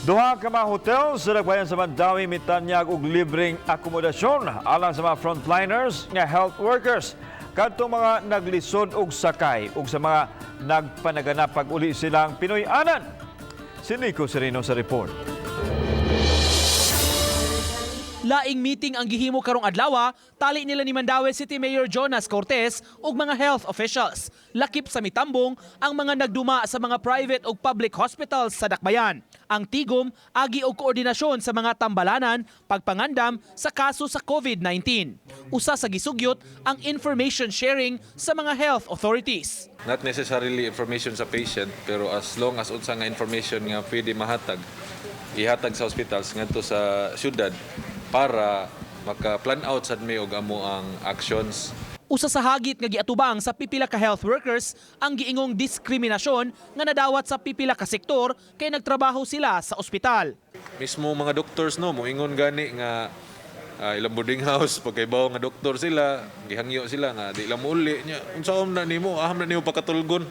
Duha ka mga hotel sa Dakbayan sa Mandaue mitanyag og libreng akomodasyon alang sa mga frontliners nga health workers kadtong mga naglisod og sakay ug sa mga nagpanaganap pag-uli silang Pinoy-anan. Si Nico Sereno sa report. Laing meeting ang gihimo karong adlaw, tali nila ni Mandaue City Mayor Jonas Cortez ug mga health officials. Lakip sa mitambong ang mga nagduma sa mga private ug public hospitals sa Dakbayan. Ang tigom agi og koordinasyon sa mga tambalanan pagpangandam sa kaso sa COVID-19. Usa sa gisugyot ang information sharing sa mga health authorities. Not necessarily information sa patient, pero as long as unsa nga information nga pwede mahatag, ihatag sa hospitals ngadto sa syudad para maka-plan out sad mi og amo ang actions. Usa sa hagit nga giatubang sa pipila ka health workers ang giingong diskriminasyon nga nadawat sa pipila ka sektor kay nagtrabaho sila sa ospital. Mismo mga doctors, no, moingon gani nga ilang boarding house, pagkaibaw nga doktor sila, gihangyo sila nga di lang muuli nya. Unsaon na nimo, aham na nimo pakatulgon?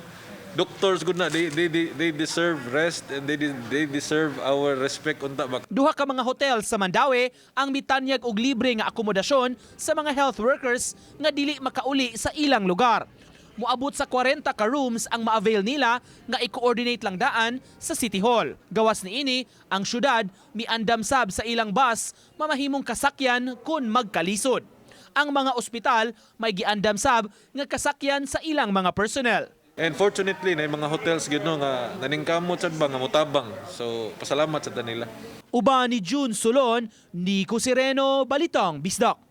Doctors gud na, they deserve rest and they deserve our respect unta ba. Duha ka mga hotel sa Mandaue ang mitanyag og libre nga akomodasyon sa mga health workers nga dili makauli sa ilang lugar. Moabot sa 40 ka rooms ang ma-avail nila nga i-coordinate lang daan sa City Hall. Gawas niini, ang syudad miandam sab sa ilang bus mamahimong kasakyan kung magkalisod. Ang mga ospital may giandam sab nga kasakyan sa ilang mga personnel. And fortunately, na mga hotels gid, no, nga naningkamot sad ba nga motabang. So pasalamat sa nila. Uban ni June Solon, Nico Sereno, Balitang Bisdak.